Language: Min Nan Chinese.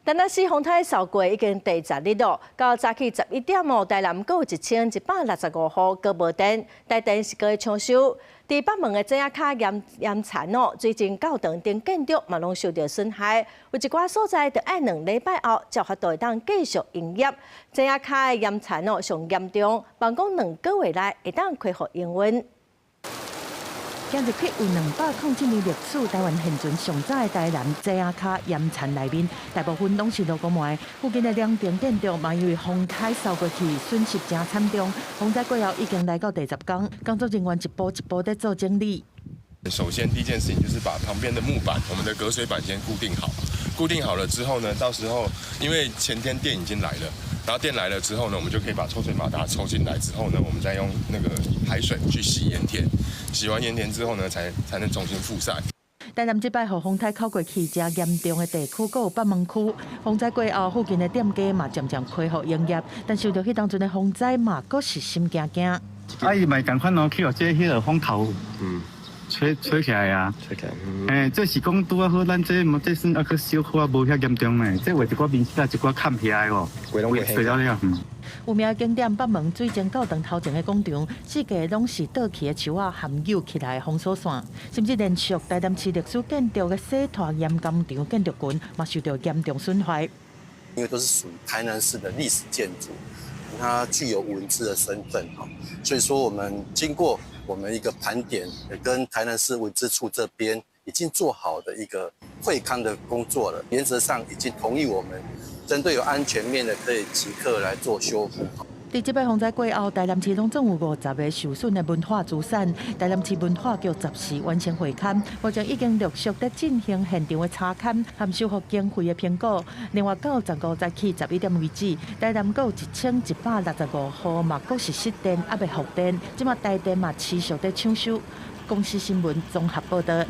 台南市風颱掃過已經第十日咯，到早起11點哦，台南閣有1165戶閣無電，台電是閣咧搶修。佇北門的井仔跤岩岩田哦，水晶教堂等建築嘛攏受著損害，有一寡所在著愛2禮拜後才有法度會當繼續營業。井仔跤的岩田哦上嚴重，望講2個月內會當恢復營運。今日起有207年歷史，台灣現存上早的台南井仔跤岩田內面，大部分攏是蘆溝糜。附近的兩棟建築嘛，因為風颱掃過去，損失誠慘重。風災過後已經來到第十工，工作人員一步一步佇做整理。首先第一件事情就是把旁邊的木板，我們的隔水板先固定好。固定好了之後呢，到時候因為前天電已經來了，然後電來了之後呢，我們就可以把抽水馬達抽進來之後呢，我們再用那個海水去洗鹽田，洗完鹽田之後呢，才能重新覆曬。台南這擺予風颱哭過去，誠嚴重的地區，閣有北門區。風災過後，附近的店家嘛漸漸恢復營業，但受著彼當陣的風災嘛，閣是心驚驚。啊，伊嘛仝款哦，去予這彼个風頭，吹吹起來啊！吹起來。欸，這是講拄仔好，咱這嘛這算猶閣小可仔無遐嚴重呢。這有一寡面積啊，一寡崁起來哦，吹了了。有名景點北門水晶教堂頭前的廣場，四界攏是倒去的樹仔含扭起來的封鎖線，甚至連續台南市歷史建築的洗脫鹽工場建築群嘛受著嚴重損壞。因為都是屬於台南市的歷史建築，它具有文資的身份哈，所以說我們經過我們一個盤點，也跟台南市文資處這邊已經做好的一個會勘的工作了，原則上已經同意我們針對有安全面的，可以即刻來做修復。佇這擺風災過後，台南市攏總有50個受損的文化資產，台南市文化局十時完成會勘，目前已經陸續佇進行現場的查勘和修復經費的評估。另外，到15早起11點為止，台南閣有1165戶嘛，閣是失電，猶未復電。這馬台電嘛持續佇搶修。公視新聞綜合報導。